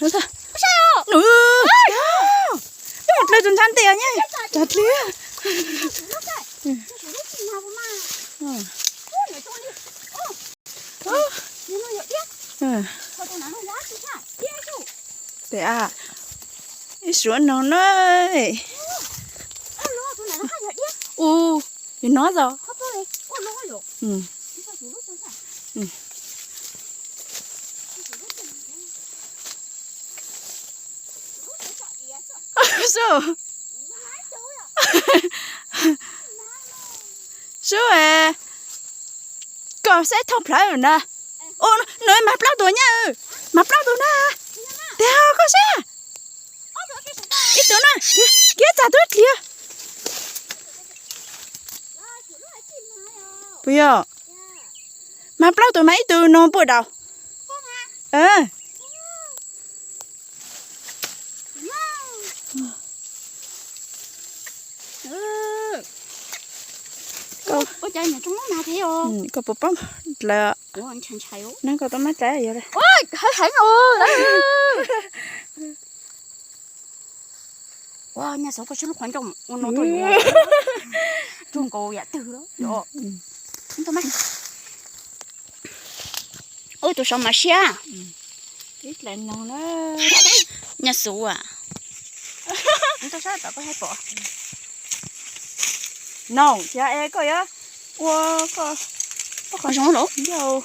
Nws, nws mus dlawg tus ntshav ntev nyab, tsav dlib. Tes a, ib suav no na. U, yog no os. Sub, sub, koj saib thooj plhawv na. Nws mag plaub tug nyab, mag plaub tug na. Tes koj saib, ib tug na, kiag txag tub dliag. Puas yog? Mag plaub tug mas ib tug no puaj daus. Koj puas paub dlawg? Neb koj tau mab dlawg yog li. Ua, nyaj xov koj sib lub qhov ncauj ua no rau yuav, rau nkaus yam twg. Ua tus saud mas siab. Nyaj xov a. No, yog es koj yuav ua koj zoo los yog.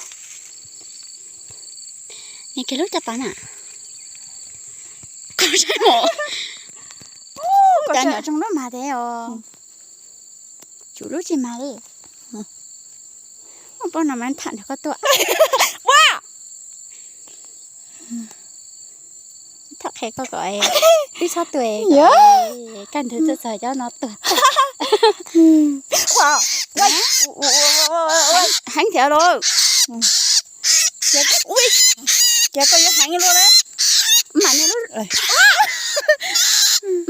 Nws kiag lub caj pas na. Koj saib mos. Cov nyom zoo lub mas tes os. Tsum lub tsis mas li. Muaj pob no mas tham nrog koj tuaj. Ua, tham qhia koj kom wb txhob tuag, kaj ntug tuaj txog cov no tuag tag. Heev thiab lauj. Ua, ces koj yuav heev luaj li. Mam nias lub,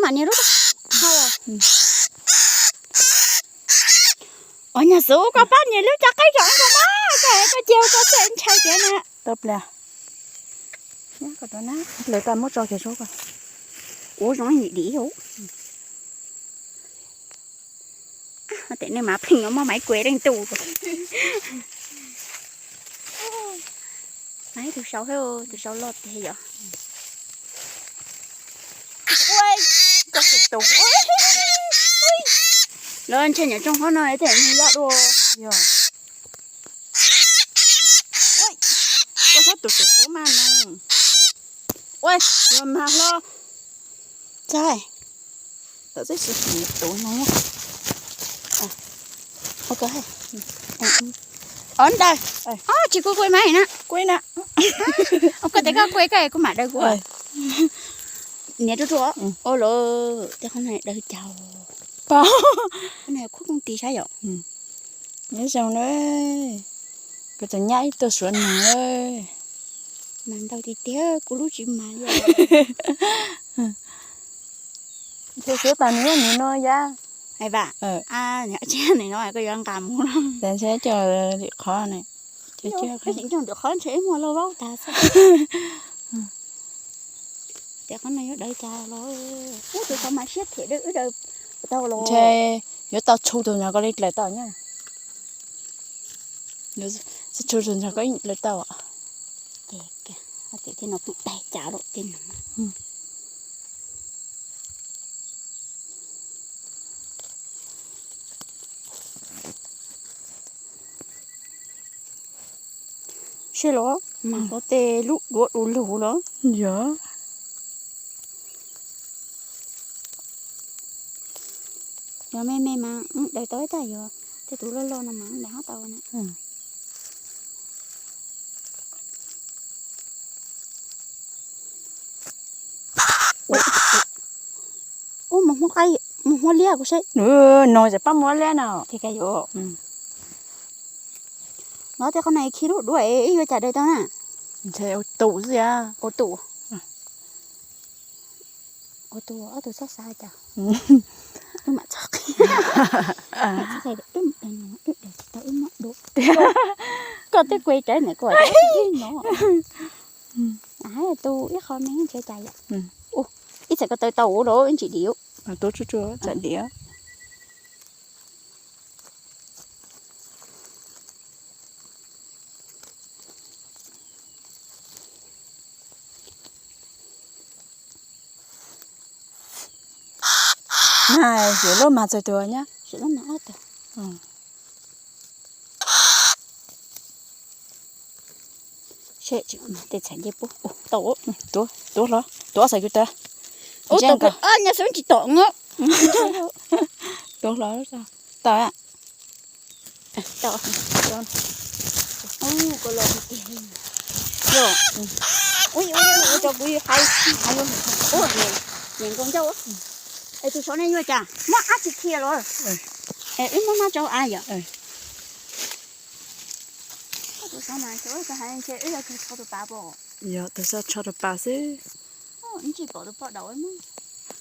mam nias lub. Ua nyaj xov koj pab nias lub caj qeeb zoo koj mas, koj cia koj txawj ntshai tiag na. Tau pliag. Lawv tas muab tso kiag saub koj. Ua zoo dim dim. Tes nej mas pheej muab maiv kues leej twg. Mas ib tug sau, tus sau loj tiag yom. Lawv ntshe nyuam tsooj qhov no tej nws loj dua. Yog. Koj txhob tus tus kuv mas no. Ua, yog mas hlo. Txaib. Tau txaib tsis tus no. Ov ntawd. Tsis kuj kuj mas na. Kuj na. Koj tes koj kuj koj kuj mam daws kuv. Niam ruaj ruaj. Ua los tej qhov no daws cas. Qhov no khuab kooj tis saib yom. Nyob zoo na, kuv tseem nyab ib tug suav neeg. Mas ntau tiag tiag kuv lub tsis mas li. Ntshe suav tas nws nws no yab. Hais vam, tsis nim no koj yuav nqa mus. Tas ntshe coj lim qhov ne. Ib sim ncoj lim qhov ntshe ib muag lauj vaub tas xwb. Tias qhov no yuav daws cas los, ub tus qhov mas siab phem dawb wb daws tau los. Ntshe yuav tau tshu tus nyuag ko li dlaws tau nyab. Txhob tshu tus nyuag ko dlaws tau. Ces, ces no pheej daig cas los tej no. Seb los mas ko tej lub duav du lug los. Yog. Yog me me mas daws tau ib tag, yog tej tus loj loj no mas daws hab tau na. Ub, mus muab liab kuv seb. No ces pab muab liab no. Ces ka yuav. No tej qhov no khi lub duav es ib yuav cas daws tau na. Ntshe ua tus xwb yam. Ua tus. Ua tus, ob tus txhob xav cas. Wb mam txhob qhia, wb daws tsis tau wb muab dua. Koj twb kuv rawv ntawm kuv no. Tu ib qho me ntshe cas yom. Ib txhais ko taw tau ua los ntsim dim. Tuav tsuag tsuag txawm dim. Sim lub mas txog tus nyab. Sim lub mas ob tug. Seb, tej txhais ncej puab tau. Tuav, tuav hlo, tuav xav kws tas. Ub, tau, nyob xwb tsis tom. Tuav hlo, tau. Ua rau kuv hais, niam nkaus ncauj. Es tus saud ne yuav cas muab ab tsis qhia los? Es wb muab nab rau av yom. Tus saud mas wb hais ntshe wb yog tus tso tus pas pom. Yog tus saud tso tus pas xwb. Tus pom daum,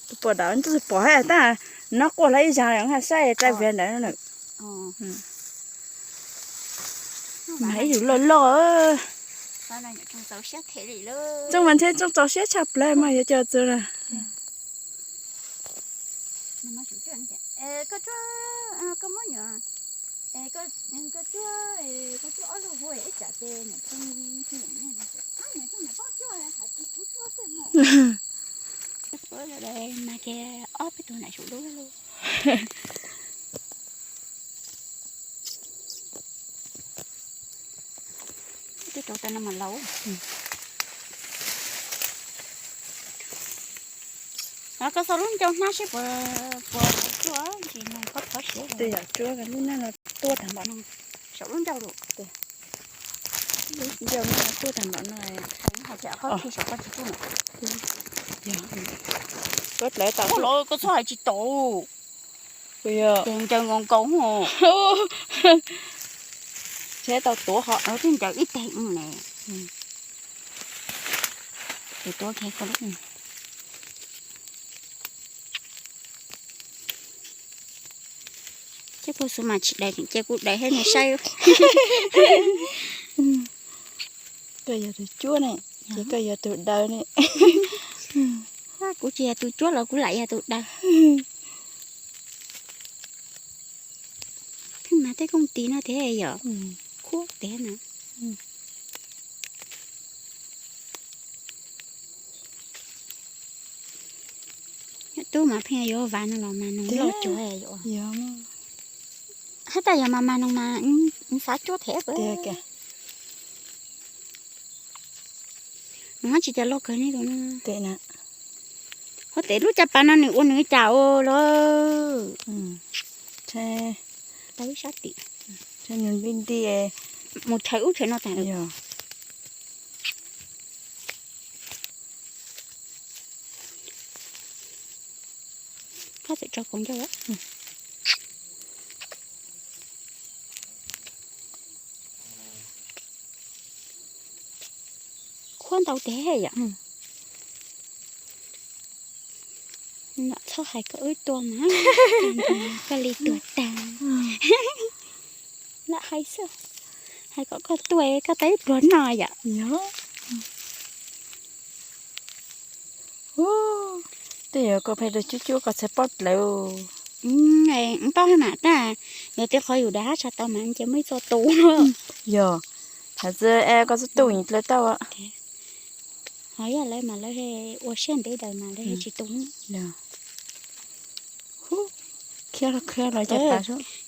tus pom daum ntawd tus pom hais tab, nov quaj hlo ib zaug hais saib trai vias ntawd na. Mas ib yus loj loj. Txooj mas ntshe txooj txaus siab tshaj plaws mas yuav coj txug na. Mas ke ob peb tug nram sum dub lug. Twb rau tau no mas laus. Koj xauj lub ncauj hnab seb puas, puas tsuaj, ntsis no koj thov siab. Tej yam tsuab lub hnab no tuaj tag npaum no. Saum lub ncauj lawm. Lub ncauj no tuaj tag npaum no. Hais tias koj tsis tsuaj na. Koj dlawb tau los koj txhob hais tsis tau. Ces ncaws nkaus nkaus. Tsheb tau tuav ho. Twb ncaws ib teg ne. Ces tuav kiag koj lub. Ces puag xub mas tsis dais, ces kuv dais thiab nej saib. Koj yog tus cuab ne, ces koj yog tus daws ne. Kuv tsis yog tus cuab los kuv lam yog tus daws. Pheej mas tej kooj tis no thiab yom. Khuab tiag na. Tub mas pheej yuav vas no los mas noog loj cuag. Hab tas yog mas mas noog mas xav cuab thiab. Nws tsis cas loj kawg ne. Huab tes lub caj pas no nws ua nws cas ua los. Tau ib sab tim. Nws nti nti. Mus chaw ub chaw no tas. Koj txawm tso kaus ncauj. Khuab ntau tiag yom. Txhob hais koj wb tuaj mas, koj li tuag tag. Lam hais xwb, hais kom koj tuaj koj tau ib pluag noj yom. Tej yog koj pheej rau cuab cuab koj txhais pob dlawg. Paub hab mas tab, yog tej qhov yus dag hab tsa tau mas ces muaj ib txoj tu. Yog, thaum txawm es koj txoj tu dlawg tau. Ho yog lawv mas lawv ua siab ntev daws mas lawv tsis tu. Khiab los khiab los,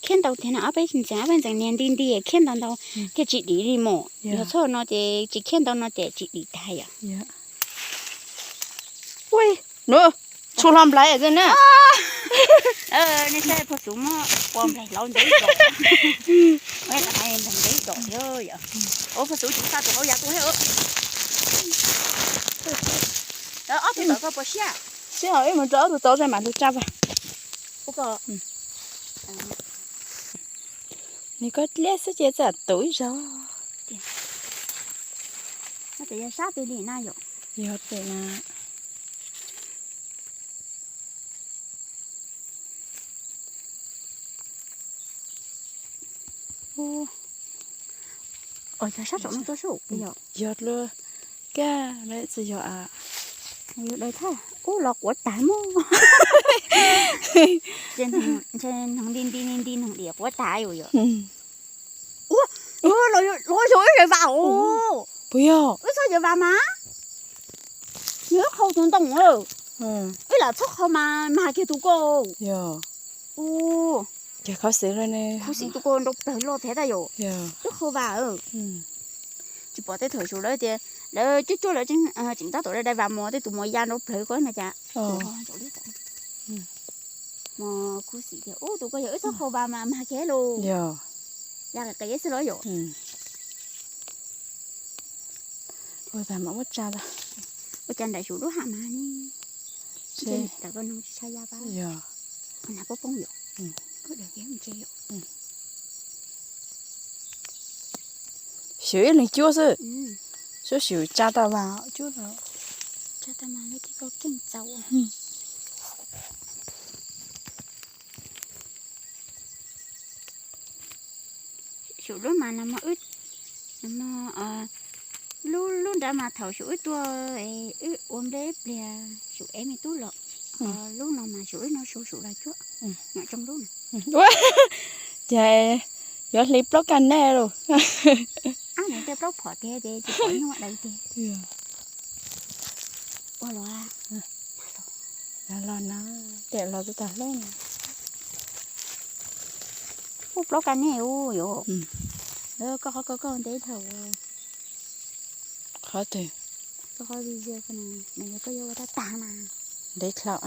khiab ntau tiag no ob peb ntxeev ob peb ntxeev niag nti nti khiab ntau ntau thiaj tsis dim li mus. Yog txhob no ces tsis khiab ntau no ces tsis dim tag yom. Ui, nws tshua hlo nplaim na. Nej saib phua xuv muab ua nplaim hlauv ntev zog. Nplaim ntev zog yom. Ua phua xuv tsis xa tus hauv yav tuaj thiab. Ob tug tod koj puas siab? Siab, ib mus rau ob tug tod mam lug tsa vas. Nws koj dleb xwb ces txawm tus ib zaug. Yog sab pem li na yom. Yog pem na. Yog sab saum no tuaj sub yom. Yog luag Kab, lawv tsis yog a. Yog daws thaj, ub los quav tag mog. Ntshe noog nti nti nti nti noog diam quav tag yus yom. Ua, los yog ib yam vas os. Puas yog? Wb txhob yam vas mas. Yog wb qhau tus ntoo, wb lam txhob qhau mas mag kiag tus ko. Yog. Ua, ces khuv xim tus ko nrau plawg loj thiab tas yom. Wb qhau vas. Tsis pom tej thaum sum lawv tias lawv cuab cuab lawv tseem tab tom dai dai vas mos tej tus mos ya nrau plawg ko no cas. Mos khuv xim tias ub tus ko yog wb txhob qhau vas mas mag kiag lus. Ya qis qis xwb los yom. Ua cas nraim sum lub ham mas ne. Nraim ko noog tsis tshaj ya pab. Yog. Nas poob poob yom. Ntse yom. Xyum ib leeg cuab xwb. Xyum xyum tsa tau mas cuab tau. Tsa tau mas lub tib ko keej txaus. Xyum lub mas no, lub lub nrad mas thaum xyum wb tuaj wb ua nplej ib pliag xyum ev me tub los. Lub no mas xyum wb noj su xyum los cuab. Nyuam tsoo lub no. Ces yuav hliv plaub kaj nej lus. Ab, nws tej plaub phom tiag ces tsis pom nyuaj daws tiag. Ua luaj. Los na, tiam los tsis tag hlub na. Ub, plaub kaj nej ub yom. Koj qhov koj koj ntev dhau. Qhov twg? Koj qhov video ko na, nws yog koj yuav ua tab tag na. Ntev dlhau.